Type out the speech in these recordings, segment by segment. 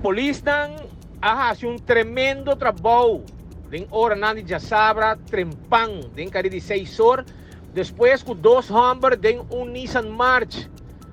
Polisnan a hasi un tremendo trabou den oranan di djasabra trempan den kari di seis or despues ku dos hòmber den un Nissan March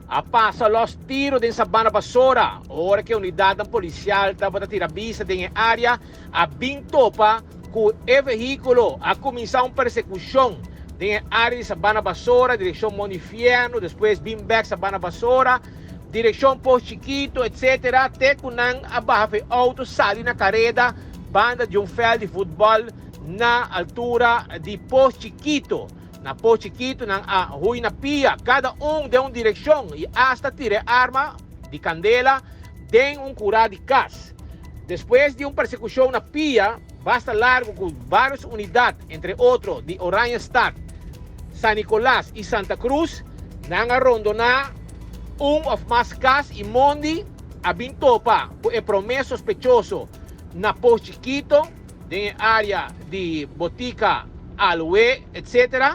a pasa lòs tiro den Sabana Basora. Ora ku e unidatnan polisial tabata tira bista den e área a bin topa ku e vehíkulo a kuminsá un persekushon den e área di Sabana Basora direkshon Monifierno despues bin bèk Sabana Basora. Direkshon Pos Chikito etc. Te ku nan a baha for e outo sali na kareda banda di un vèlt di futbòl na altura di Pos Chikito. Na Pos Chikito nan a hui na pia, kada un den un direkshon i asta tira e arma di kandela den un kurá di kas. Despues di un persekushon na pia basta largu ku vários unidat, entre otro di Oranjestad, San Nicolas i Santa Cruz, nan a rondoná un òf mas kas i mondi a bin topa ku e promé sospechoso na Pos Chikito, den e área di Botica Aloe, etc.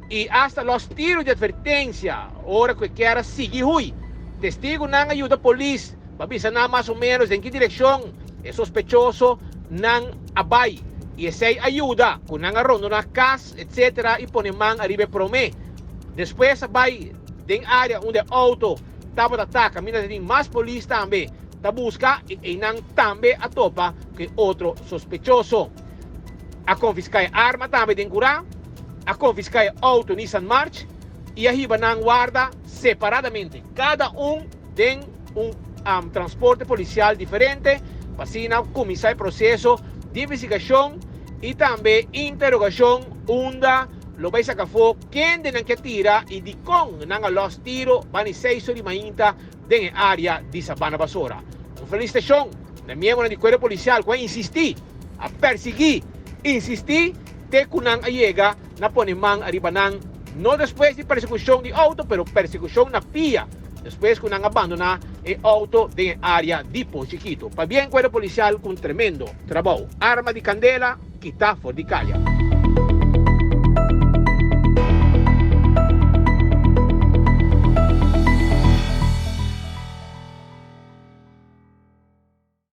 I asta lòs tiru di atvertensia ora ku e kier a sigui hui. Testigunan a yuda polis pa bisa nan mas o ménos den ki direkshon e sospechoso nan a bai i esei a yuda ku nan a rondoná kas etc. I pone man ariba e promé. Despues a bai den área unda e outo tabata ta kaminda ta tin mas polis tambe ta buska i einan tambe a topa ku e otro sospechoso. A konfiská e arma tambe den kurá, a konfiská e outo Nissan March i a hiba nan warda separadamente, kada un den un transporte polisial diferente pa asina kuminsá e proseso di investigashon i tambe interogashon unda lo bai saka afó kende nan ke tira i dikon nan a lòs tiro bani seis or di mainta den e área di Sabana Basora. Un felisitashon na miembronan di kuerpo polisial ku a insistí, a persiguí, insistí te ku nan a yega na pone man ariba nan, no despues di persekushon di outo pero persekushon na pia despues ku nan a bandoná e outo den e área di Pos Chikito. Pabien kuerpo polisial ku un tremendo trabou. Arma di kandela kitá for di kaya.